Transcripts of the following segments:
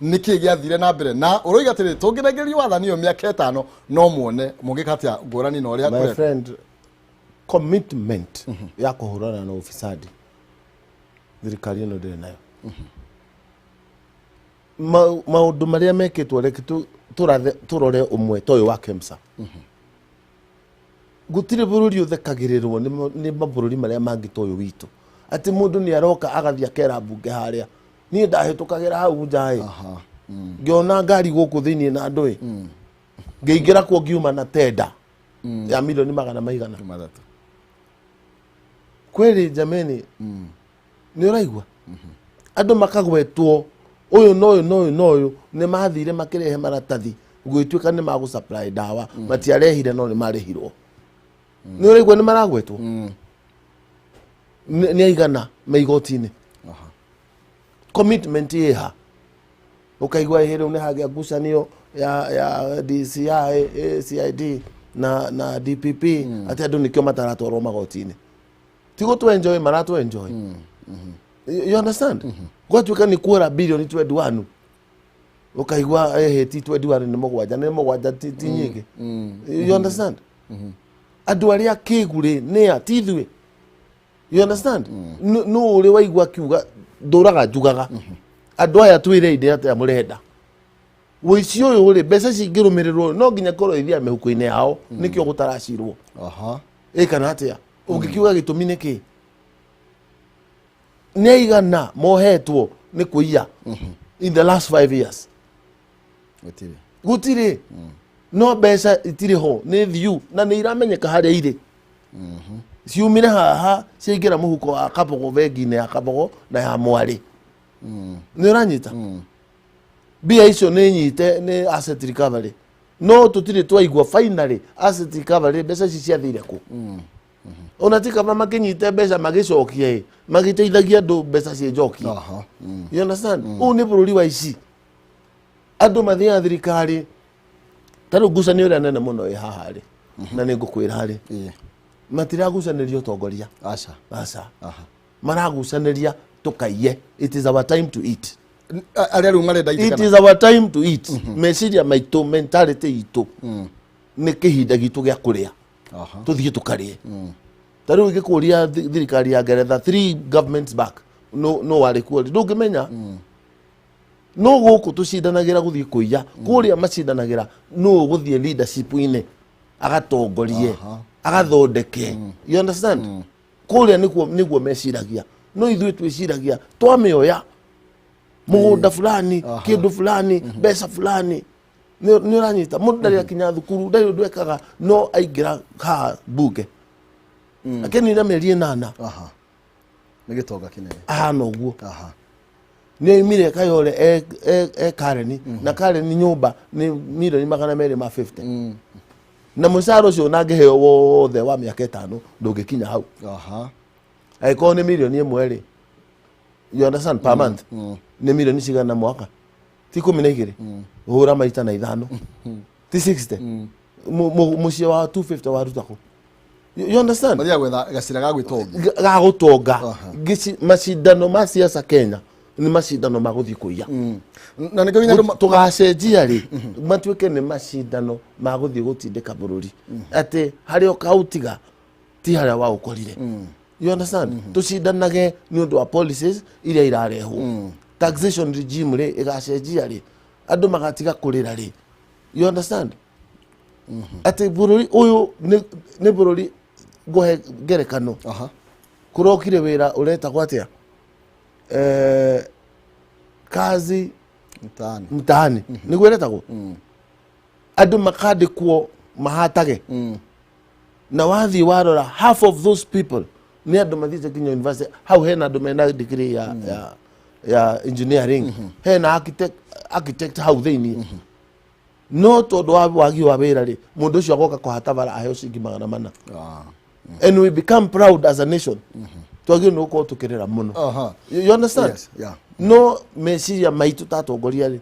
Nĩkĩ gĩathire na mbere na ũroiga atĩrĩ tũngĩnengerio wathani ũyũ mĩaka 5 no muone mũngĩka atĩa ngũrani na ũrĩa My kũrekwo? friend, commitment ya kũhũrana na ufisadi thirikari ĩno ndĩrĩ nayo. Maũndũ marĩa mekĩtwo, reke tũrathe tũrore ũmwe ta ũyũ wa KEMSA. Gũtirĩ bũrũri ũthekagĩrĩrwo nĩ mabũrũri marĩa mangĩ ta ũyũ witũ, atĩ mũndũ nĩ aroka agathiĩ akera mbunge harĩa, "Niĩ ndahĩtũkagĩra hau nja ĩ, ngĩona ngari gũkũ thĩiniĩ na andũ ĩ, ngĩingĩra kuo, ngiuma na tenda ya milioni magana maigana 3." Kweli jameni, nĩ ũraigua andũ makagwetwo ũyũ na ũyũ na ũyũ na ũyũ nĩ mathire makĩrehe maratathi gũgĩtuĩka nĩ magũ supply ndawa, matiarehire no nĩ marĩhirwo. Nĩ ũraigua nĩ maragwetwo nĩ aigana me igoti-inĩ? Commitment ĩha? Ũkaigua ĩhĩ rĩu nĩ hagĩa ngucanio ya DCI, CID na DPP, atĩ andũ nĩkĩo mataratwarwo magoti-inĩ, ti gũtũ enjoy maratũ enjoy. You understand? Gwatuĩka nĩ kuora bilioni 21, ũkaigua ĩhĩ ti 21 nĩ mũgwanja, nĩ mũgwanja ti nyingĩ. You understand? Andũ arĩa akĩgu rĩ nĩa? Ti ithuĩ. You understand? Nũ ũrĩ waigua akiuga ndũraga njugaga andũ aya twĩre inde atĩa mũrenda wũici ũyũ rĩ, mbeca cingĩrũmĩrĩrwo no nginya korwo ithiaga mĩhuko-inĩ yao, nĩkĩo gũtaracirwo. Ĩ kana atĩa? Ũngĩkiuga gĩtũmi nĩ kĩ? Nĩ aigana mohetwo nĩ kũiya in the last 5 years? Gũtirĩ. Gũtirĩ. No mbeca itirĩ ho, nĩ thiu na nĩ iramenyeka harĩa irĩ. Ciumire haha ciaingĩra mũhuko wa Kabogo, bengi-inĩ ya Kabogo na ya mwarĩ. Nĩ ũranyita? Mbia icio nĩ nyite nĩ asset recovery, no tũtirĩ twaigua finally asset recovery mbeca ici ciathire kũ. Ona ti kaba makĩnyite mbeca magĩcokia ĩ, magĩteithagia andũ mbeca ciĩnjokie. You understand? Ũyũ nĩ bũrũri wa ici andũ mathiaga thirikari. Ta rĩu ngucanio ĩrĩa nene mũno ĩ haha rĩ, na nĩ ngũkwĩra rĩ, matiragucanĩria ũtongoria. Aca. Aca. Maragucanĩria tũkaiye. It is our time to eat. Arĩa rĩu marenda itĩ It kana is our time to eat. Meciria maitũ, mentality itũ nĩ kĩhinda gitũ gĩa kũrĩa. Tũthiĩ tũkarĩe. Ta rĩu ingĩkũria thirikari ya Ngeretha three governments back no warĩ kuo rĩ, ndũngĩmenya. No gũkũ tũcindanagĩra gũthiĩ kũiya, kũrĩa macindanagĩra nũ ũgũthiĩ leadership-inĩ agatongorie, agathondeke. You understand? Kũrĩa nĩguo meciragia, no ithuĩ twĩciragia twamĩoya mũgũnda fulani, kĩndũ fulani, mbeca fulani. Nĩ ũranyita? Mũndũ ndarĩ akinya thukuru, ndarĩ ũndũ ekaga, no aingĩra haha mbunge akenina mĩeri 8. Nĩ gĩtonga kĩnene. Ahana ũguo. Nĩ oimire Kayole e Karen na Karen nyũmba nĩ milioni 250, na mũcara ũcio onangĩheo wothe wa mĩaka 5 ndũngĩkinya hau. Angĩkorwo nĩ milioni 1 rĩ, you understand, per month nĩ milioni cigana mwaka? Ti 12? Hũra maita na ithano, ti 60? Mũciĩ wa 250 waruta kũ? You understand? Mathiaga gwetha gacĩra ga gwĩtongia. Ga gũtonga. Macindano ma siasa Kenya nĩ macindano ma gũthiĩ kũiya. Na nĩkĩo nginya andũ Tũgacenjia rĩ matuĩke nĩ macindano ma gũthiĩ gũtindĩka bũrũri, atĩ harĩa ũkaũtiga ti harĩa waũkorire. You understand? Tũcindanage nĩ ũndũ wa policies iria irarehwo. Taxation regime rĩ ĩgacenjia rĩ, andũ magatiga kũrĩra rĩ? You understand atĩ bũrũri ũyũ nĩ bũrũri ngũhe ngerekano? Kũrokire wĩra ũretagwo atĩa? Kazi Mtaani. Mtaani nĩguo ĩretagwo. Andũ makandĩkwo mahatage, na wathiĩ warora, half of those people nĩ andũ mathiĩte nginya university. Hau hena andũ mena degree ya engineering, hena architect hau thĩiniĩ, no tondũ wa wagi wa wĩra rĩ, mũndũ ũcio agoka kũhata bara aheo ciringi 400. And we become proud as a nation. Twagĩrĩirwo nĩ gũkorwo tũkĩrĩra mũno. You understand? Yes, yeah. No meciria maitũ ta atongoria rĩ,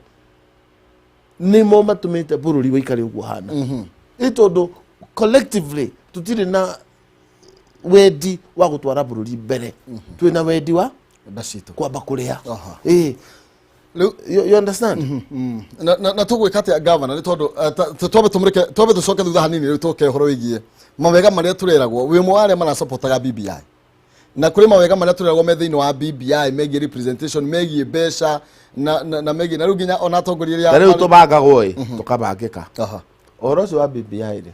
nĩmo matũmĩte bũrũri wĩikare ũguo hana, ĩ tondũ collectively tũtirĩ na wendi wa gũtwara bũrũri mbere, twĩna wendi wa Nda citũ. Kwamba kũrĩa. Ĩ. Rĩu You understand? Na tũgwĩka atĩa, gavana? Nĩ tondũ twambe tũmũrĩke, twambe tũcoke thutha hanini. Rĩu tũke ũhoro wĩgiĩ mawega marĩa tũreragwo. Wĩ ũmwe wa arĩa maracapotaga BBI, na kũrĩ mawega marĩa tũreragwo me thĩinĩ wa BBI megiĩ representation, megiĩ mbeca na megiĩ na rĩu nginya ona atongoria arĩa Na rĩu tũbangagwo ĩ, tũkabangĩka. Ũhoro ũcio wa BBI rĩ,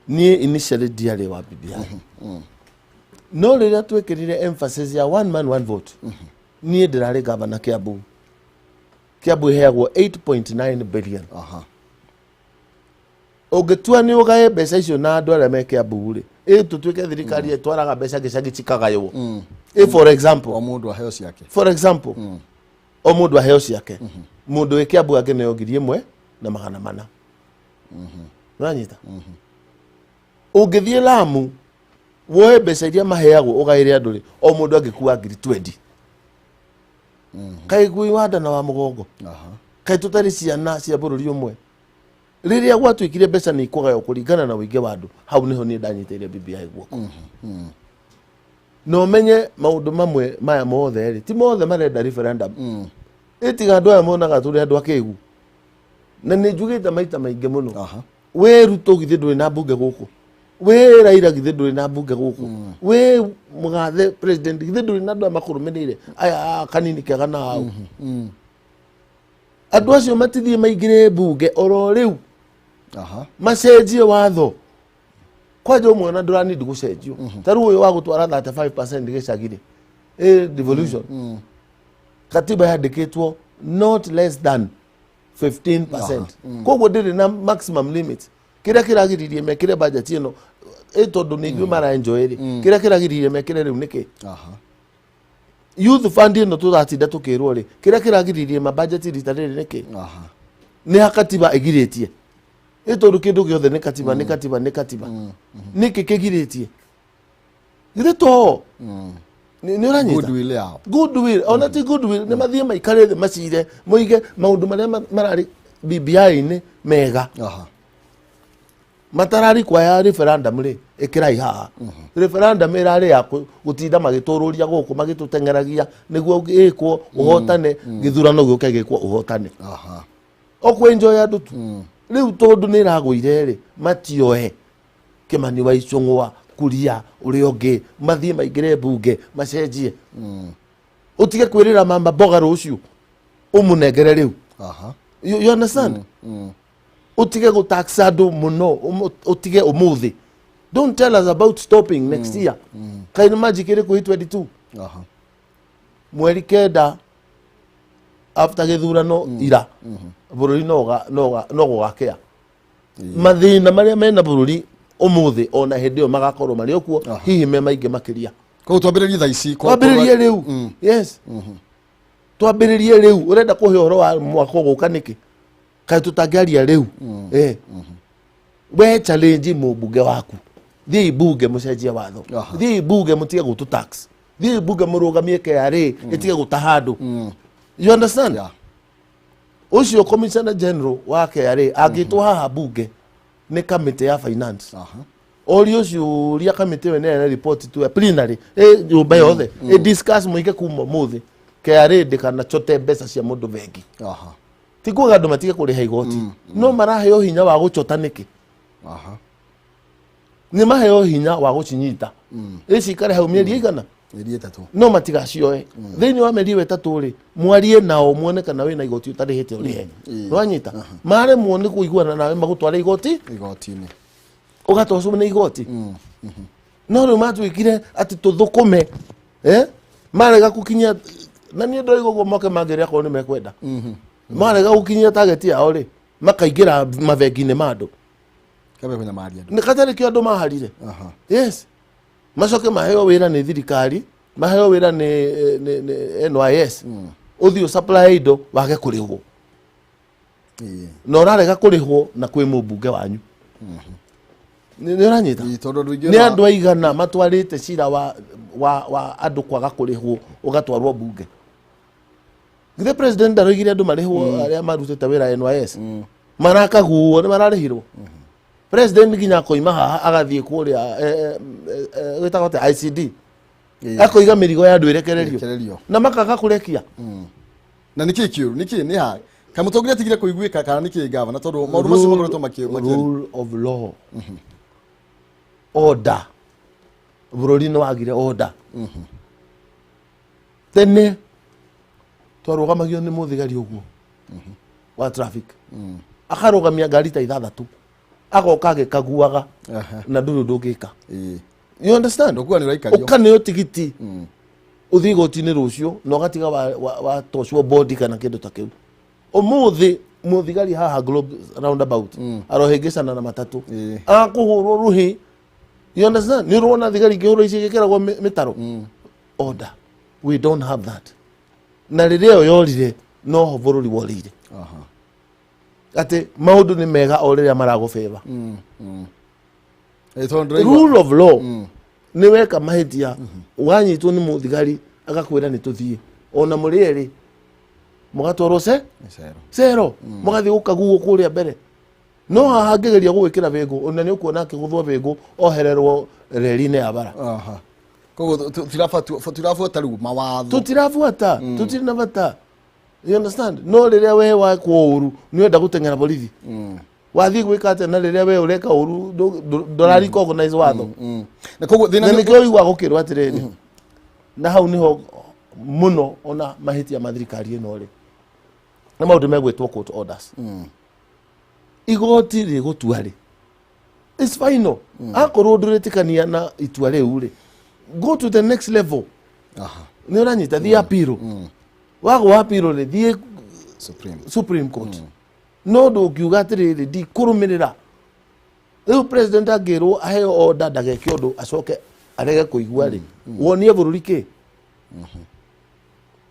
niĩ initially ndiarĩ wa BBI, no rĩrĩa twĩkĩrire emphasis ya one man one vote, niĩ ndĩrarĩ gavana Kiambu. Kiambu ĩheagwo 8.9 billion. Ũngĩtua nĩ ũgae mbeca icio na andũ arĩa me Kiambu rĩ, ĩ tũtuĩke thirikari ĩtwaraga mbeca gĩcagi cikagaywo, ĩ for example, o mũndũ aheo ciake. For example, o mũndũ aheo ciake, mũndũ wĩ Kiambu angĩneo 1400. Ũranyita? Ũngĩthiĩ Lamu woe mbeca iria maheagwo ũgaĩre andũ rĩ, o mũndũ angĩkua 20,000. Kaĩ ngui wa nda na wa mũgongo? Kaĩ tũtarĩ ciana cia bũrũri ũmwe? Rĩrĩa gwatuĩkire mbeca nĩ ikũgaywo kũringana na ũingĩ wa andũ, hau nĩho niĩ ndanyitĩire BBI guoko. Na ũmenye maũndũ mamwe maya mothe rĩ, ti mothe marenda referendum. Ĩtiga andũ aya monaga tũrĩ andũ akĩgu, na nĩ njugĩte maita maingĩ mũno. Wĩ Ruto, githĩ ndũrĩ na mbunge gũkũ? Wĩ Raila, githĩ ndũrĩ na mbunge gũkũ? Wĩ mũgathe president, githĩ ndũrĩ na andũ aya makũrũmĩrĩire, aya a kanini kega na hau? Andũ acio matithiĩ maingĩre mbunge oro rĩu, macenjie watho kwanja ũmwe ona ndũranindi gũcenjio, ta rĩu ũyũ wa gũtwara 35% gĩcagi-rĩ, ĩ devolution katiba yandĩkĩtwo not less than 15%, koguo ndĩrĩ na maximum limit. Kĩrĩa kĩragiririe mekĩre budget ĩno ĩ tondũ nĩ ithuĩ mara enjoy rĩ, kĩrĩa kĩragiririe mekĩre rĩu nĩkĩ? Youth fund ĩno tũratinda tũkĩrwo rĩ, kĩrĩa kĩragiririe ma budget rita rĩrĩ nĩkĩ? Nĩ ha katiba ĩgirĩtie? Ĩ tondũ kĩndũ gĩothe nĩ katiba, nĩ katiba, nĩ katiba, nĩkĩ kĩgirĩtie? Githĩ to nĩ ũranyita? Goodwill yao. Goodwill, ona ti goodwill, nĩ mathiĩ maikare thĩ macire moige maũndũ marĩa mararĩ BBI-inĩ mega matarari kwa ya referendum rĩ, ĩkĩrai haha. Referendum ĩrarĩ ya gũtinda magĩtũrũria gũkũ, magĩtũteng'eragia nĩguo ĩkwo ũhotane, gĩthurano gĩũke gĩkwo ũhotane. O kwenjoy andũ tu. Rĩu tondũ nĩ ĩragũire rĩ, matioe Kĩmani wa Icũng'wa, Kuria ũrĩa ũngĩ, mathiĩ maingĩre mbunge macenjie. Ũtige kwĩrĩra mama mboga rũciũ, ũmũnengere rĩu. You understand? Ũtige gũtax andũ mũno, ũtige ũmũthĩ. Don't tell us about stopping next year. Kaĩ nĩ manjikĩrĩ kwĩ 22 mweri 9 after gĩthurano ira, bũrũri no gũgakĩa. Mathĩna marĩa mena bũrũri ũmũthĩ, ona hĩndĩ ĩyo magakorwo marĩ o kuo, hihi me maingĩ makĩria. Koguo twambĩrĩrie thaa ici Twambĩrĩrie rĩu, yes, twambĩrĩrie rĩu. Ũrenda kũhe ũhoro wa mwaka ũgũka nĩkĩ? Kaĩ tũtangĩaria rĩu? Eh. We challenge mũmbunge waku, thiĩi mbunge mũcenjie watho. Thiĩi mbunge mũtige gũtũ tax. Thiĩi mbunge mũrũgamie KRA ĩtige gũtaha andũ. You understand? Yeah. Ũcio commissioner general wa KRA angĩtwo haha mbunge nĩ kamĩtĩ ya finance, orio ciũria, kamĩtĩ ĩyo ĩneane report tu ya plenary, ĩ nyũmba yothe ĩ discuss, mũige kuma ũmũthĩ KRA ndĩkanacote mbeca cia mũndũ bengi. Ti kuga andũ matige kũrĩha igoti, no maraheo hinya wa gũcota nĩkĩ? Nĩ maheo hinya wa gũcinyita, ĩ cikare hau mĩeri ĩigana? Mĩeri 3. No matigacioe thĩinĩ wa mĩeri ĩyo 3 rĩ, mwarie nao muone kana wĩna igoti ũtarĩhĩte, ũrĩhe. Nĩwanyita? Maremwo nĩ kũiguana nawe, magũtware igoti. Igoti-inĩ. Ũgatocwo nĩ igoti. No rĩu matuĩkire atĩ tũthũkũme, eh? Marega gũkinyia, na niĩ ndoiga ũguo, moke mangĩrĩa akorwo nĩ mekwenda. Marega gũkinyia target yao rĩ, makaingĩra mabengi-inĩ ma andũ. Kabe kũnyamaria andũ. Nĩ katarĩ kĩo andũ maharire. Yes, macoke maheo wĩra nĩ thirikari, maheo wĩra nĩ NYS, ũthiĩ ũsupply indo wage kũrĩhwo. Na ũrarega kũrĩhwo na kwĩ mũmbunge wanyu. Nĩ ũranyita? Ĩĩ, tondũ andũ aingĩ Nĩ andũ aigana matwarĩte cira wa andũ kwaga kũrĩhwo ũgatwarwo mbunge? Githĩ president ndaroigire andũ marĩhwo arĩa marutĩte wĩra NYS? Marakaguo nĩ mararĩhirwo. President nginya akoima haha agathiĩ kũrĩa, gwĩtagwo atĩa, ICD. Akoiga mĩrigo ya andũ ĩrekererio. Ĩrekererio. Na makaga kũrekia. Na nĩkĩ kĩũru, nĩkĩ nĩ ha kana mũtongoria atigire kũiguĩka kana nĩkĩ, gavana, tondũ maũndũ macio makoretwo makĩario? Rule of law, order. Bũrũri nĩ wagire order. Tene twarũgamagio nĩ mũthigari ũguo wa traffic, akarũgamia ngari ta 6, agoka agĩkaguaga na ndũrĩ ũndũ ũngĩka. You understand? Ndũkuga nĩ ũraikario. Ũkaneo tigiti ũthiĩ igoti-inĩ rũciũ na ũgatiga watocwo bodi kana kĩndũ ta kĩu. Ũmũthĩ mũthigari haha Globe roundabout arohĩngĩcana na matatũ, akũhũrwo rũhĩ. You understand? Nĩ ũrona thigari ingĩhũrwo ici igĩkĩragwo mĩtaro. Order, we don't have that. Na rĩrĩa ĩyo yorire, noho bũrũri worĩire, atĩ maũndũ nĩ mega o rĩrĩa maragũbĩba. Ĩ, tondũ ndĩraigua- Rule of law nĩ weka mahĩtia, wanyitwo nĩ mũthigari agakwĩra nĩ tũthiĩ, ona mũrĩ erĩ mũgatwarwo ce Cero. Cero, mũgathiĩ gũkaguo kũrĩa mbere. No haha angĩgeria gũgwĩkĩra bĩngũ, ona nĩ ũkuona akĩgũthwo bĩngũ ohererwo reri-inĩ ya bara. Koguo tũtirabuata rĩu mawatho. Tũtirabuata, tũtirĩ na bata. You understand? No rĩrĩa we wakwo ũru, nĩ wenda gũteng'era borithi, wathiĩ gwĩka atĩa? Na rĩrĩa we ũreka ũru, ndũra recognize watho. Na koguo thĩna Na nĩ nĩkĩo ũiguaga gũkĩrwo atĩrĩrĩ, na hau nĩho mũno ona mahĩtia ma thirikari ĩno rĩ, nĩ maũndũ megwĩtwo court orders. Igoti rĩgũtua rĩ, it's final. Akorwo ndũretĩkania na itua rĩu rĩ, go to the next level. Nĩ ũranyita? Thiĩ appeal. Wagwa appeal rĩ, thiĩ Supreme. Supreme Court. No ndũngiuga atĩrĩrĩ, ndikũrũmĩrĩra. Rĩu president angĩrwo aheo order ndageke ũndũ, acoke arege kũigua rĩ, wonie bũrũri kĩ?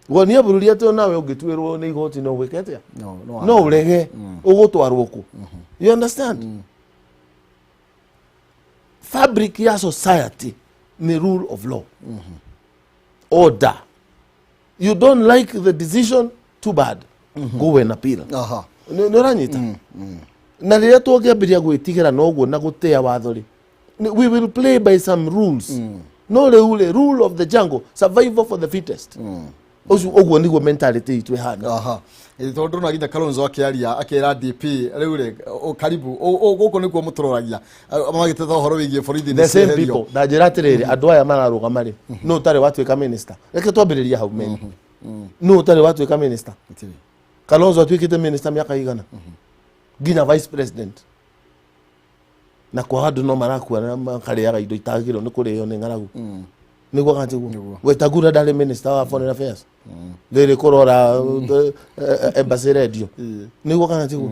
Wonie bũrũri atĩ onawe ũngĩtuĩrwo nĩ igoti no gwĩka atĩa? No, no. No ũrege, ũgũtwarwo kũ? You understand? Fabric ya society nĩ rule of law, order. You don't like the decision, too bad, go and appeal. Nĩ ũranyita? Na rĩrĩa tũngĩambĩrĩria gwĩtigĩra na ũguo na gũtĩa watho rĩ, we will play by some rules. No rĩu rĩ, rule of the jungle, survival for the fittest, ũcio ũguo nĩguo mentality itũ ĩhana. Ĩ, tondũ ndona nginya Kalonzo akĩaria akĩra DP rĩu rĩ, karibu gũkũ nĩkuo mũtũroragia magĩteta ũhoro wĩgiĩ borithi The same nĩcieherio. people. Na njĩra atĩrĩrĩ, andũ aya mararũgama rĩ, nũ ũtarĩ watuĩka minister? Reke twambĩrĩrie hau mene. Nũ ũtarĩ watuĩka minister? Gũtirĩ. Kalonzo atuĩkĩte minister mĩaka igana, nginya vice president, na kwa andũ no marakua na makarĩaga indo itagĩrĩirwo nĩ kũrĩo nĩ ng'aragu. Nĩguo kana tiguo? Nĩguo. Wetangula ndarĩ minister wa foreign affairs rĩrĩ kũrora embassy radio? Nĩguo kana tiguo?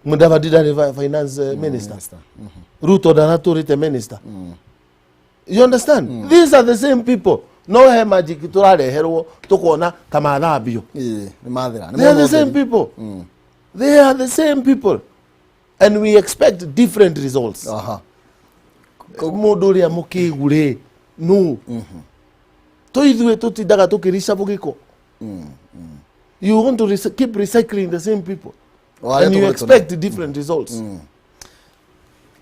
Mudavadi ndarĩ finance minister? Minister. Ruto ndaratũrĩte minister? You understand? These are the same people. No he magic tũrareherwo tũkona ta mathambio. Ĩ, nĩ mathira. Nĩ They are mona the same ũtheri. people. They are the same people and we expect different results. Mũndũ ũrĩa mũkĩgu rĩ, nũ tũ ithuĩ tũtindaga tũkĩrica gĩko? You want to keep recycling the same people O arĩa and you tũkoretwo expect different results.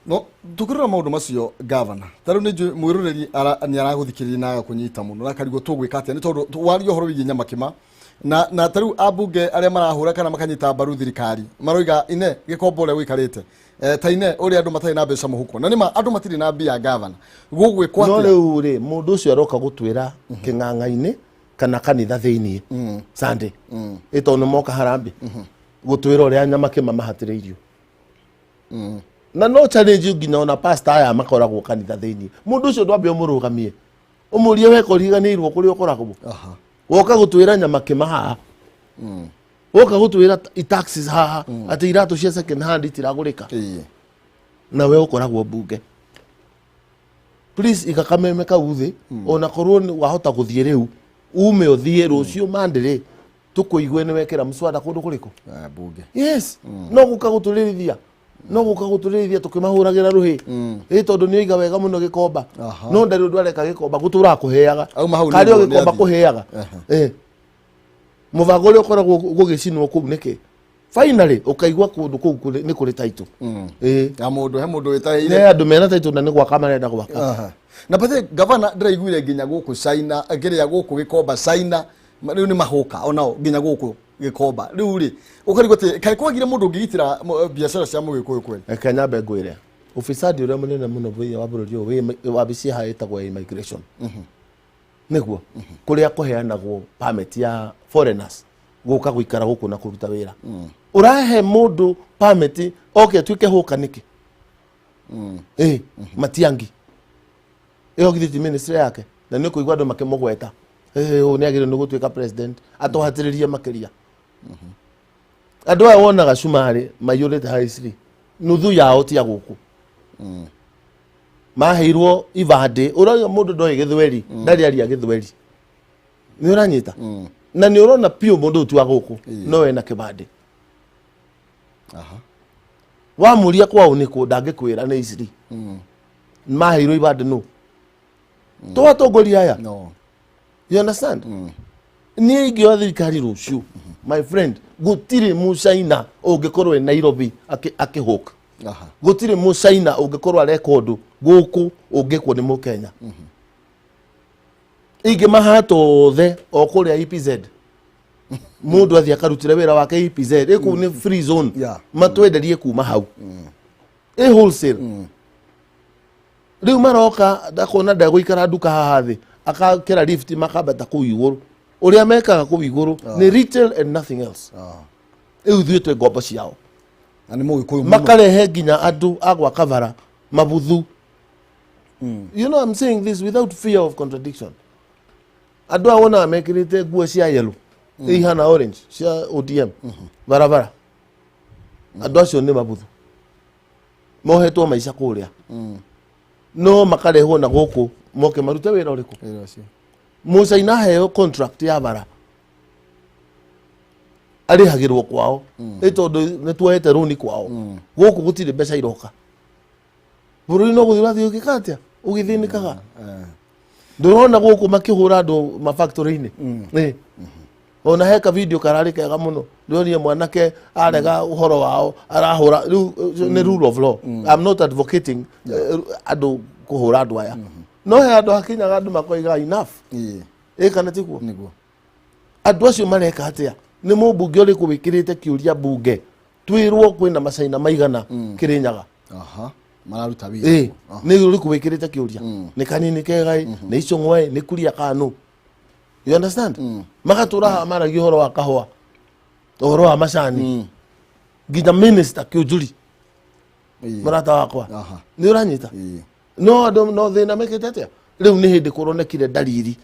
No tukirora maundu macio, gavana, ta rĩu nĩ njũĩ mwĩroreri nĩ aragũthikĩrĩria na agakũnyita mũno na akarigwo tũgwĩka atĩa, nĩ tondũ waria ũhoro wĩgiĩ nyamakĩma na ta rĩu ambunge arĩa marahũra kana makanyita mbaru thirikari maroiga ine gĩkombo ũrĩa gũikarĩte, ta ine ũrĩa andũ matarĩ na mbeca mũhuko, na nĩma andũ matirĩ na mbia. Gavana, gũgwĩkwo No atĩa? rĩu rĩ, mũndũ ũcio aroka gũtwĩra kĩng'ang'a-inĩ kana kanitha thĩiniĩ Sunday ĩ, tondũ nĩ moka harambĩ gũtwĩra ũrĩa nyamakĩma mahatĩrĩirio, na no challenge nginya ona pastor aya makoragwo kanitha thĩiniĩ. Mũndũ ũcio ndwambe ũmũrũgamie, ũmũrie weka ũriganĩirwo kũrĩa ũkoragwo. Woka gũtwĩra nyamakĩma haha, woka gũtwĩra taxes haha, atĩ iratũ cia second hand itiragũrĩka, na we ũkoragwo mbunge. Please, iga kameme kau thĩ. Ona korwo wahota gũthiĩ rĩu, ume ũthiĩ rũciũ mandĩrĩ, tũkũigue nĩ wekĩra mswada kũndũ kũrĩkũ. Bunge. Yes, no gũka gũtũrĩrithia, no gũka gũtũrĩrithia tũkĩmahũragĩra rũhĩ ĩ, tondũ nĩ oiga wega mũno gĩkomba. No ndarĩ ũndũ areka. Gĩkomba gũtũraga kũheaga. Auma hau karĩ o nĩguo nĩ gĩkomba athiĩ. kũheaga. Mũbango ũrĩa ũkoragwo gũgĩcinwo kũu nĩkĩ? Finally ũkaigua kũndũ kũu nĩ kũrĩ taitũ. Ya mũndũ, he mũndũ wĩtahĩire. Nĩ andũ mena taitũ na nĩ gwaka marenda gwaka. Na bathe gavana ndĩraiguire nginya gũkũ China, kĩrĩa gũkũ Gĩkomba China, rĩu nĩ mahũka onao nginya gũkũ Gĩkomba. Rĩu rĩ, ũkarigwo atĩ kaĩ kwagire mũndũ ũngĩgitĩra biacara cia mũgĩkũyũ kweli? Reke nyambe ngwĩre, ufisadi ũrĩa mũnene mũno thĩinĩ wa bũrũri ũyũ wĩ wabici haha ĩtagwo ya immigration. Nĩguo kũrĩa kũheanagwo permit ya foreigners gũka gũikara gũkũ na kũruta wĩra. Ũrahe mũndũ permit oke atuĩke hũka nĩkĩ? Ĩ Matiangi ĩyo githĩ ti ministry yake, na nĩ ũkũigua andũ makĩmũgweta, ũyũ nĩ agĩrĩirwo nĩ gũtuĩka president atũhatĩrĩrie makĩria. Andũ aya wonaga cumarĩ maiyũrĩte high street, nuthu yao ti a gũkũ, maheirwo ibandĩ. Ũrauga mũndũ ndoĩ gĩthweri, ndarĩ aria gĩthweri, nĩ ũranyita na nĩ ũrona piũ mũndũ ũyũ ti wa gũkũ, no ena kĩbandĩ. Wamũria kwao nĩkũ, ndangĩkwĩra nĩ Isiri. Maheirwo ibandĩ nũ? To atongoria aya? No. You understand? Niĩ ingĩoya thirikari rũciũ, my friend, gũtirĩ mũcaina ũngĩkorwo e Nairobi akĩhũka. Gũtirĩ mũcaina ũngĩkorwo areka ũndũ gũkũ ũngĩkwo nĩ mũkenya. Ingĩmahata othe o kũrĩa EPZ, mũndũ athiĩ akarutĩre wĩra wake EPZ ĩ kũu nĩ free zone. Matwenderie kuma hau ĩ wholesale. Rĩu maroka ndakona ndegũikara nduka haha thĩ, akakĩra lift makambata kũu igũrũ. Ũrĩa mekaga kũu igũrũ nĩ retail and nothing else. Rĩu ithuĩ twĩ ngombo ciao. Na nĩ mũgĩkũyũ mũno. Makarehe nginya andũ a gwaka bara mabuthu. You know, I'm saying this without fear of contradiction. Andũ aya wonaga mekĩrĩte nguo cia yellow ihana orange cia ODM barabara, andũ acio nĩ mabuthu mohetwo maica kũrĩa, no makarehwo na gũkũ moke marute wĩra ũrĩkũ? Wĩra ũcio. Mũcaina aheo contract ya bara, arĩhagĩrwo kwao, nĩ tondũ nĩ tuoete rũni kwao. Gũkũ gũtirĩ mbeca iroka bũrũri, no gũthiĩ ũrathiĩ ũgĩka atĩa, ũgĩthĩnĩkaga. Ndũrona gũkũ makĩhũra andũ mafactory-inĩ? Ĩ. Ona he ka video kararĩ kega mũno ndĩronire mwanake arega ũhoro wao arahũra. Rĩu nĩ rule of law. I'm not advocating andũ kũhũra andũ aya, no he andũ hakinyaga andũ makoiga enough. Ĩ kana tiguo? Nĩguo. Andũ acio mareka atĩa? Nĩ mũmbunge ũrĩkũ wĩkĩrĩte kĩũria mbunge twĩrwo kwĩna macaina maigana Kĩrĩnyaga? Mararuta ĩ wĩra. Nĩ ũrĩkũ wĩkĩrĩte kĩũria? Nĩ kanini kega ĩ, nĩ icũng'wa ĩ, nĩ kuria kanu? You understand? Magatũra haha maragia ũhoro wa kahũa, ũhoro wa macani, nginya minister kĩũnjuri. Mũrata wakwa, nĩ ũranyita? No andũ no thĩna mekĩte atĩa? Rĩu nĩ hĩndĩ kũronekire ndariri.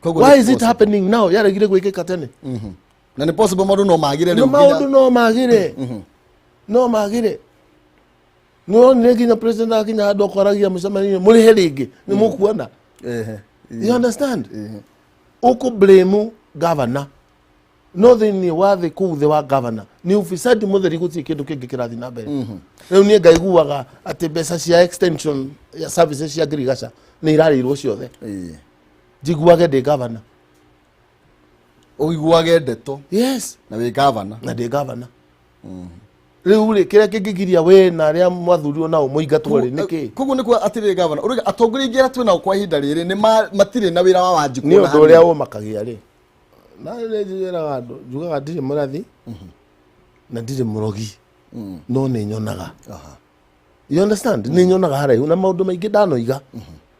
Koguo Why nĩ is it possible. happening now? Yaregire gwĩkĩka tene. Na nĩ possible maũndũ no magire no rĩu maũndũ no magire, no magire. Nĩwonire nginya president akinya handũ akwaragia mũcemanio, mũrĩhe rĩngĩ nĩ mũkuona. You understand? Ũkũ blame governor, no thĩinĩ wa thĩ kũu thĩ wa governor nĩ ufisadi mũtheri, gũtirĩ kĩndũ kĩngĩ kĩrathiĩ na mbere. Rĩu niĩ ngaiguaga atĩ mbeca cia extension ya services cia ngirigaca nĩ irarĩirwo ciothe. Njiguage ndĩ governor. Ũiguage ndeto. Yes. Na wĩ gavana. Na ndĩ governor. Rĩu rĩ, kĩrĩa kĩngĩgiria we na arĩa mwathurirwo nao mũingatwo rĩ, nĩkĩ? Koguo nĩ kuga atĩrĩrĩ gavana, ũrauga atongoria aingĩ arĩa twĩ nao kwa ihinda rĩrĩ nĩ matirĩ na wĩra wa Wanjikũ nĩ ona ũndũ ũrĩa hanini. ũmakagia rĩ, na nĩ njĩraga andũ, njugaga ndirĩ mũrathi na ndirĩ mũrogi, no nĩ nyonaga. You understand? Nĩ nyonaga haraihu na maũndũ maingĩ ndanoiga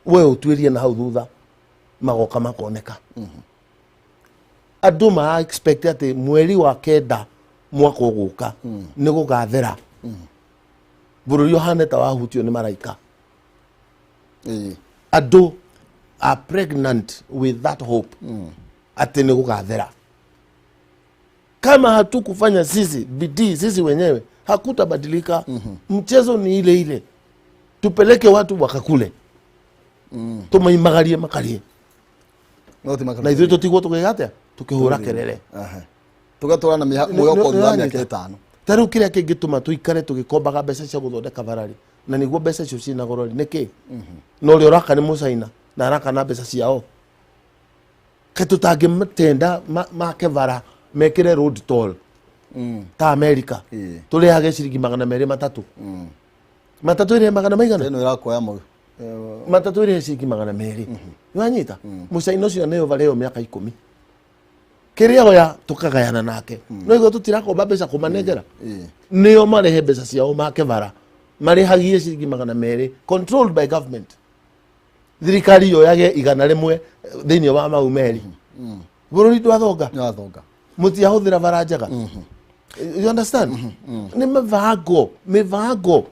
we ũtuĩrie na hau thutha magoka makoneka. Andũ ma expect atĩ mweri wa kenda mwaka ũgũka nĩ gũgathera, bũrũri ũhane ta wahutio nĩ maraika. Andũ are pregnant with that hope atĩ nĩ gũgathera. Kama hatukufanya sisi bidii sisi wenyewe, hakutabadilika. Mchezo ni ile ile, tupeleke watu wakakule, tumaimagarie makarie. No ti na ithuĩ tũtigwo tũgĩka atĩa? Tũkĩhũra kerere. Tũgatũra na mwĩhoko thutha wa mĩaka 5. Ta rĩu kĩrĩa kĩngĩtũma tũikare tũgĩkombaga mbeca cia gũthondeka barari na nĩguo mbeca icio ciĩna goro rĩ, nĩkĩ? Na ũrĩa ũraka nĩ mũcaina na araka na mbeca ciao. Kaĩ tũtangĩmatenda make bara mekĩre road toll ta America? Tũrĩhage ciringi 200 matatũ, matatũ ĩrĩhe magana maigana? Ĩno ĩrakuoya Matatũ ĩrĩhe ciringi 200. Nĩwanyita mũcaina ũcio nĩyo varĩo mĩaka 10 kĩrĩa oya tũkagayana nake, no igua tũtirakomba mbeca kũmanengera. Nĩo marehe mbeca ciao make bara marĩhagie ciringi 200 controlled by government. Thirikari yoyage 100 thĩinĩ wa mau meri bũrũri ndwathonga. Nĩwathonga. Mũtiahũthĩra bara njega. You understand? Nĩ mĩbango, mĩbango.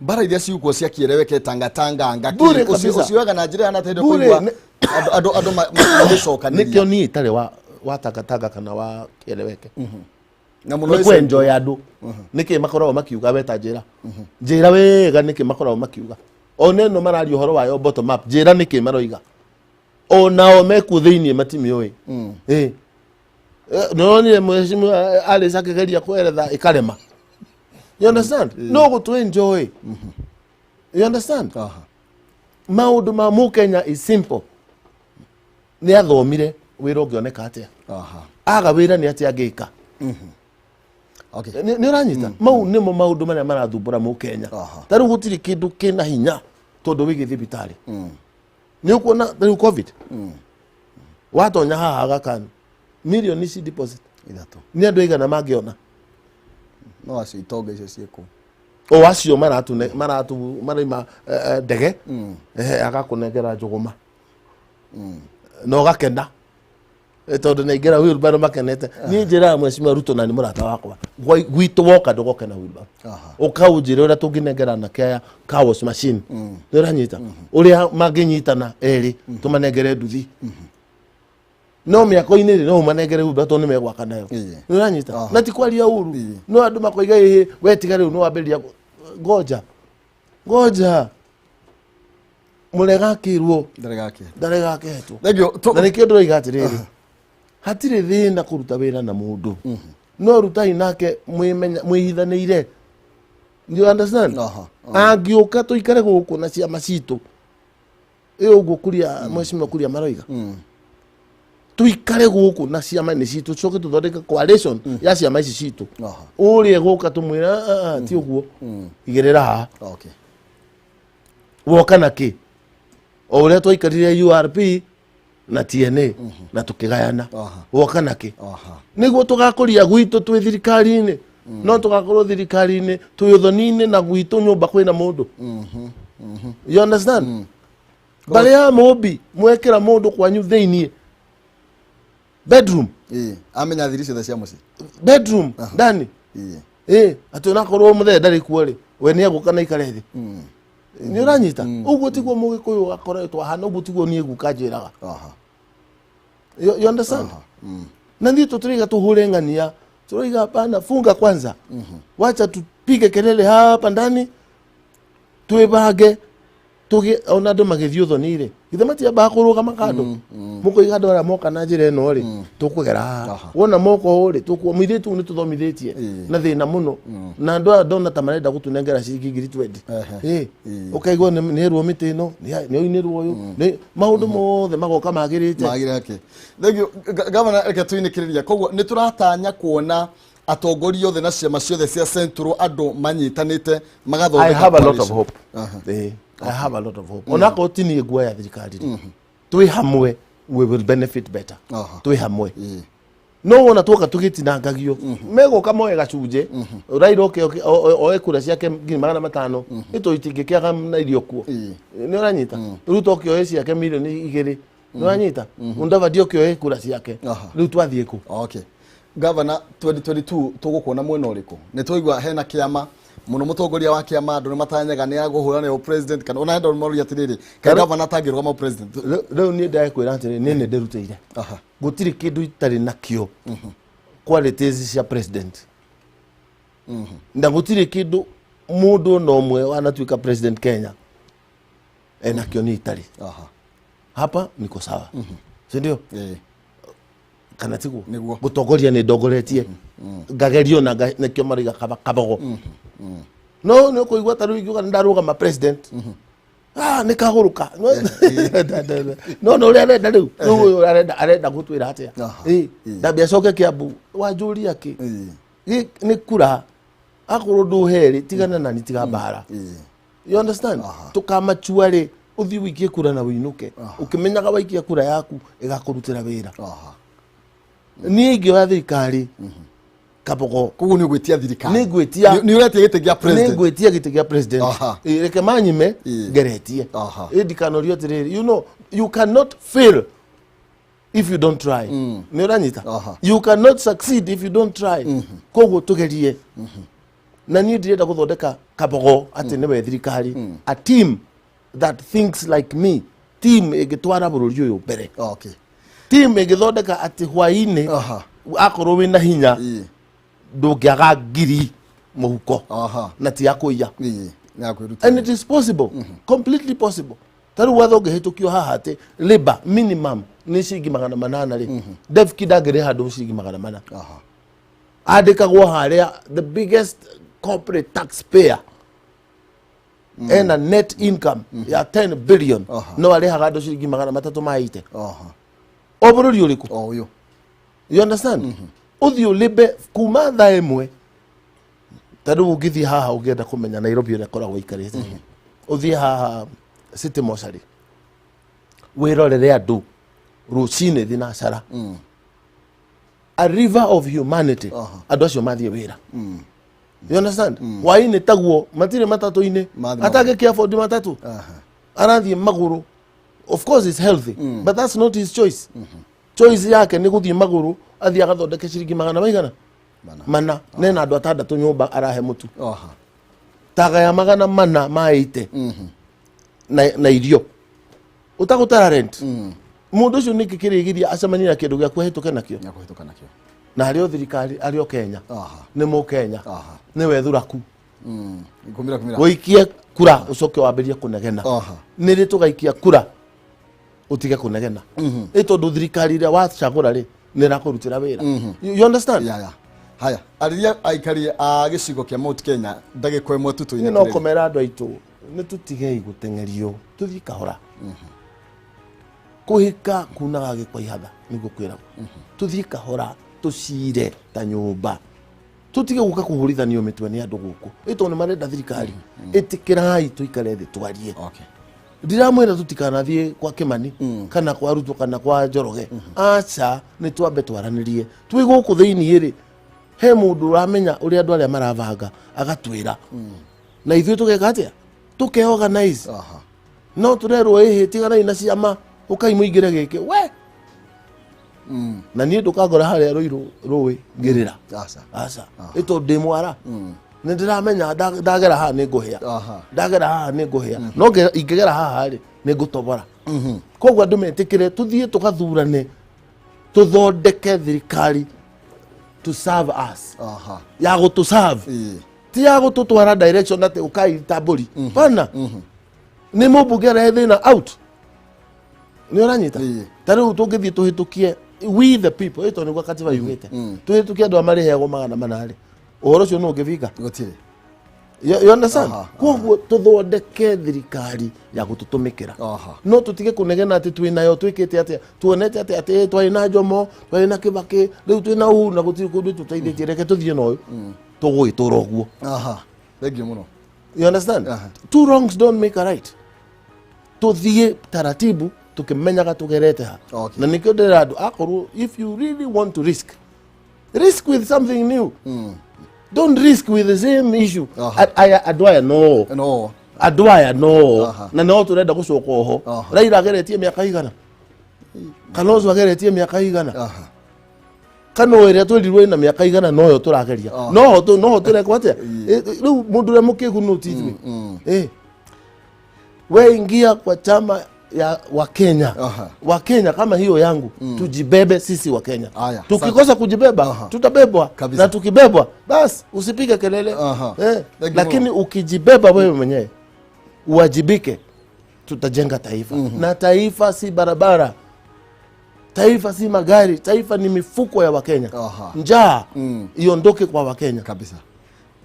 Mbara iria ciukuo cia kiereweke tangatanga ngaki. Bure kabisa. Ũcioyaga na njĩra yana tendo Bure, kũigua andũ magĩcokanĩria. Nĩkĩo niĩ itarĩ wa tangatanga kana wa kĩeleweke. Na mũno nĩ kwenjoy andũ nĩkĩ makoragwo makiuga weta njĩra njĩra wega, nĩkĩ makoragwo makiuga ona ĩno mararia ũhoro wayo bottom up, njĩra nĩkĩ maroiga onao mekuo thĩiniĩ matimĩũĩ. Ĩ. Nĩwonire mheshimiwa Alice akĩgeria kweretha ĩkarema. You understand? No gũtũ enjoy. You understand? Maũndũ ma mũkenya is simple. Nĩ athomire, wĩra ũngĩoneka atĩa? Aga wĩra nĩ atĩa angĩka? Nĩ ũranyita? Mau nĩmo maũndũ marĩa marathumbũra mũkenya. Ta rĩu gũtirĩ kĩndũ kĩna hinya tondũ wĩgiĩ thibitarĩ nĩ ũkuona ta rĩu COVID watonya haha gakanu milioni ici deposit 3. Nĩ andũ aigana mangĩona? No acio itonga icio ciĩkũ. O acio maratu maraima ndege, agakũnengera njũgũma na ũgakena. Tondũ naingĩra wheelbarrow makenete. Niĩ njĩraga mheshimiwa Ruto na nĩ mũrata wakwa, gwitũ woka ndũgokena wheelbarrow. Ũkaũnjĩra ũrĩa tũngĩnengera anake aya car wash machine. Nĩ ũranyita ũrĩa mangĩnyitana erĩ tũmanengere nduthi no mĩako-inĩ rĩ no ũmanengere wheelbarrow tondũ nĩ megwaka nayo. Nĩ ũranyita? Na ti kwaria ũru. No andũ makoiga ĩhĩ we tiga rĩu nĩ wambĩrĩria ngoja ngoja mũrega akĩrwo. Ndarega-kĩ. Ndarega akehetwo. Thank you. Na nĩkĩo ndĩroiga atĩrĩrĩ, hatirĩ thĩna kũruta wĩra na mũndũ, no rutai nake mwĩhithanĩire. You understand? Angĩũka tũikare gũkũ na ciama citũ ĩ ũguo kuria mheshimiwa kuria maroiga tuikare gũkũ na ciama nĩ citũ, tucoke tũthondeke coalition ya ciama ici citũ. Ũrĩa gũka tũmwĩra, "Ah, ah, ti ũguo, igĩrĩra haha." Woka na kĩ o ũrĩa twaikarire URP na TNA na tũkĩgayana. Woka na kĩ nĩguo tũgakũria gwitũ twĩ thirikari-inĩ, no tũgakorwo thirikari-inĩ twĩ ũthoni-inĩ na gwitũ nyũmba kwĩna mũndũ. You understand? Mbarĩ ya mũmbi mwekĩra mũndũ kwanyu thĩiniĩ bedroom. Ĩĩ, amenya thiri ciothe cia mũciĩ. Bedroom ndani. Ĩ atĩ onakorwo mũthee ndarĩ kuo rĩ, we nĩ egũka na ikare thĩ. Nĩ ũranyita? Ũguo tiguo mũgĩkũyũ akoretwo ahana, ũguo tiguo niĩ guka njĩraga. You understand? Na niĩ tũtũraiga tũhũre ng'ania, tũraiga hapana, funga kwanza, wacha tupige kelele hapa ndani, twĩbange tũgĩ ona andũ magĩthiĩ ũthoni rĩ, githĩ matiambaga kũrũgama kando mũkoiga andũ arĩa moka na njĩra ĩno rĩ tũkũgera haha. Wona moko ũũ rĩ tũkuo mũirĩtu ũyũ nĩ tũthomithĩtie na thĩna mũno na andũ aya ndona ta marenda gũtũnengera ciringi 20,000. Ũkaigua nĩ erwo mĩtĩ ĩno nĩ oinĩrwo ũyũ maũndũ mothe magoka magĩrĩte. Magire ake. Thank you. Gavana, reke tũinĩkĩrĩria. Koguo nĩ tũratanya kuona atongoria othe na ciama ciothe cia Central andũ manyitanĩte magathondeka I have a lot of coalition. hope. I have a lot of hope. Onakorwo ti niĩ nguoya thirikari rĩ, twĩ hamwe we will benefit better. Twĩ hamwe. No wona twoka tũgĩtinangagio megũka moe gacunjĩ Raila oke oe kura ciake 500,000 ĩtũ itingĩkĩaga na irio kuo. Nĩ ũranyita? Ruto oke oe ciake mirioni 2. Nĩ ũranyita? Mudavadi oke oe kura ciake. Rĩu twathiĩ kũ? Okay. Gavana, 2022 tũgũkuona mwena ũrĩkũ? Nĩ twaigua hena kĩama mũno, mũtongoria wa kĩama andũ nĩ matanyaga nĩ agũhũra president kana ona andũ maroria atĩrĩrĩ, kaĩ gavana atangĩrũgama president? Rĩu niĩ ndakwĩra atĩrĩ, niĩ nĩ ndĩrutĩire. Gũtirĩ kĩndũ itarĩ nakĩo qualities cia president na gũtirĩ kĩndũ mũndũ ona ũmwe wanatuĩka president Kenya enakĩo niĩ itarĩ. Hapa niko sawa, si ndio? Kana tiguo? Nĩguo. Gũtongoria nĩ ndongoretie ngagerio na nĩkĩo marauga kabogo no nĩ ũkũigua ta rĩu ingiuga nĩ ndarũgama president, ah, nĩ kagũrũka no no ũrĩa arenda rĩu rĩu ũyũ arenda gũtwĩra atĩa? Ndambe acoke Kiambu wanjũria kĩ? Nĩ kura akorwo ndũherĩ tigana nani tiga mbara. You understand? Tukamachua rĩ, ũthiĩ ũikie kura na ũinũke ũkĩmenyaga waikia kura yaku ĩgakũrutĩra wĩra. Niĩ ingĩoya thirikari, Kabogo, Koguo nĩ ũgwĩtia thirikari? Nĩ ngwĩtia. Nĩ ũretia gĩtĩ gĩa president? Nĩ ngwĩtia gĩtĩ gĩa president. Ĩ, reke manyime ngeretie. Ĩ ndikanorio atĩrĩrĩ, you know you cannot fail if you don't try. Nĩ ũranyita? You cannot succeed if you don't try. Koguo tũgerie, na niĩ ndirenda gũthondeka Kabogo atĩ nĩwe thirikari, a team that thinks like me, team ĩngĩtwara bũrũri ũyũ mbere, team ĩngĩthondeka atĩ hwainĩ akorwo wĩna hinya ndũngĩaga ngiri mũhuko na ti ya kũiya. Nĩ ya kwĩruta. And it is possible, completely possible. Ta rĩu watho ũngĩhĩtũkio haha atĩ labor minimum nĩ ciringi 800 rĩ, Devki ndangĩrĩha andũ ciringi 400. Andĩkagwo harĩa the biggest corporate taxpayer, ena net income ya 10 billion, no arĩhaga andũ ciringi 300 ma ite. O bũrũri ũrĩkũ? O ũyũ. You understand? Ũthiĩ ũlĩbe kuma thaa 1. Ta rĩu ũngĩthiĩ haha, ũngĩenda kũmenya Nairobi ũrĩa ĩkoragwo ĩikarĩte, ũthiĩ haha City Mochari, wĩrorere andũ rũcinĩ thinacara, a river of humanity. Andũ acio mathiĩ wĩra, you understand? Hwainĩ taguo, matirĩ matatũ-inĩ. Mathiĩ. Atangĩkĩ afford matatũ, arathiĩ magũrũ. Of course it's healthy, but that's not his choice. Choice yake nĩ gũthiĩ magũrũ, athiĩ agathondeke ciringi magana maigana Mana. mana, nena andũ atandatũ nyũmba arahe mũtu. Tagaya 400 ma ite na irio ũtagũtara rent. Mũndũ ũcio nĩkĩ kĩrĩgiria acemanie na kĩndũ gĩaku ahĩtũke nakĩo? Nĩ akũhĩtũka nakĩo. Na arĩ o thirikari, arĩ o Kenya, nĩ mũ Kenya, nĩwe thuraku. Kumira kumira. Ũikie kura, ũcoke wambĩrie kũnegena. Nĩ rĩ tũgaikia kura ũtige kũnegena? Ĩ tondũ thirikari ĩrĩa wacagũra rĩ, nĩ ĩrakũrutĩra wĩra. You understand? Ya ya. Haya, arĩria aikari a gĩcigo kĩa Mount Kenya ndagĩka 1 tu Niĩ tũinĩkĩrĩrie. no kũmera andũ aitũ nĩ tũtigei gũteng'erio, tũthiĩ kahora. Kũhika kunaga gĩkwa ihatha, nĩguo kwĩragwo. Tũthiĩ kahora, tũcire ta nyũmba, tũtige gũka kũhũrithanio mĩtwe nĩ andũ gũkũ, ĩ tondũ nĩ marenda thirikari. Ĩtĩkĩrai tũikare thĩ twarie. Ndiramwĩra tũtikanathiĩ kwa Kimani kana kwa Ruto kana kwa Njoroge, aca. Nĩ twambe twaranĩrie twĩ gũkũ thĩiniĩ rĩ, he mũndũ ũramenya ũrĩa andũ arĩa marabanga agatwĩra, na ithuĩ tũgeka atĩa? Tũkeorganize. No tũrerwo ĩhĩ, tiganai na ciama, ũkai mũingĩre gĩkĩ we. Na niĩ ndũkangora harĩa rũirũ rũĩ ngĩrĩra. Aca. Aca, ĩ tondũ ndĩ mwara, nĩ ndĩramenya ndagera haha nĩ ngũhĩa. Ndagera haha nĩ ngũhĩa, no ingĩgera haha rĩ, nĩ ngũtobora. Koguo andũ metĩkĩre tũthiĩ tũgathurane, tũthondeke thirikari to serve us, ya gũtũ serve, ti ya gũtũtwara direction atĩ ũkai ta mbũri pana. Nĩ mũmbunge arehe thĩna out, nĩ ũranyita? Ĩĩ. Ta rĩu tũngĩthiĩ tũhĩtũkie we the people, ĩ tondũ nĩguo katiba yugĩte, tũhĩtũkie andũ a marĩheagwo 400 rĩ, ũhoro ũcio nũ ũngĩbinga? Gũtirĩ. You understand? Aha. Koguo tũthondeke thirikari ya gũtũtũmĩkĩra. No tũtige kũnegena atĩ twĩ nayo, twĩkĩte atĩa, tuonete atĩ atĩ twarĩ na Jomo, twarĩ na Kĩbakĩ, rĩu twĩ na Uhuru na gũtirĩ kũndũ tũteithĩtie. Reke tũthiĩ na ũyũ tũgũgĩtũra ũguo. Thank you mũno. You understand? Two wrongs don't make a right. Tũthiĩ taratibu tũkĩmenyaga tũgerete ha. Na nĩkĩo ndĩrera andũ, akorwo if you really want to risk, risk with something new. Don't risk with the same issue. Aya andũ aya no No. Andũ aya no na no tũrenda gũcoka oho. Raila ageretie mĩaka igana, Kalonzo ageretie mĩaka igana, kana ĩrĩa twĩrirwo ĩna mĩaka igana, noyo tũrageria, noho tũrekwo atĩa? Rĩu mũndũ ũrĩa mũkĩgu nũ ti ithuĩ? We ingia kwa chama ya Wakenya, Wakenya kama hiyo yangu, tujibebe sisi Wakenya. Aya, Tukikosa kujibeba, tutabebwa. Na tukibebwa, basi usipige kelele. Thank you. Lakini ukijibeba wewe mwenyewe uwajibike, tutajenga taifa. Na taifa si barabara, taifa si magari, taifa ni mifuko ya Wakenya. Njaa iondoke kwa Wakenya. Kabisa.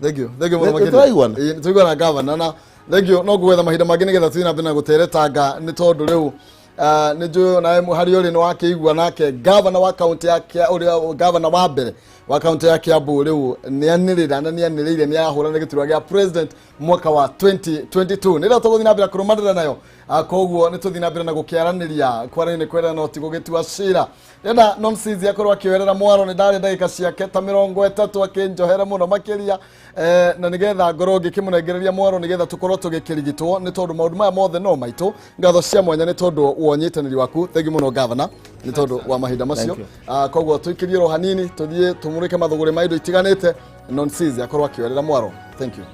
Thank you. Thank you mũno Nĩ makĩria. tũraiguana? Ĩĩ, nĩ tũraiguana, gavana, na thank you. No ngwetha mahinda mangĩ nĩgetha tũthiĩ na mbere na gũteretanga, nĩ tondũ rĩu Nĩ njũĩ nawe harĩa ũrĩ nĩ wakĩigua nake gavana wa kaunti ya ũrĩa gavana wa mbere wa kaunti ya Kiambu rĩu nĩ anĩrĩra na nĩ anĩrĩire nĩ arahũrana gĩturwa gĩa president mwaka wa 2022. Nĩ rĩo tũgũthiĩ na mbere kũrũmanĩrĩra nayo. Koguo nĩ tũthiĩ na mbere na gũkĩaranĩria, kwaranĩria nĩ kwendana no ti gũgĩtua cira. Ndĩrenda Nonsizi akorwo akĩoerera mwaro, nĩ ndarĩ ndagĩka ciake ta 30 akĩnjohere mũno makĩria, na nĩgetha ngorwo ngĩkĩmũnengereria mwaro nĩgetha tũkorwo tũgĩkĩrigitwo, nĩ tondũ maũndũ maya mothe no maitũ. Ngatho cia mwanya nĩ tondũ wa ũnyitanĩri waku. Thengi mũno, gavana, nĩ tondũ wa mahinda macio. Thank you. Koguo tũikĩrie ro hanini, tũthiĩ tũmũrĩke mathũgũrĩ ma indo itiganĩte. Nonsizi akorwo akĩoerera mwaro. Thank you.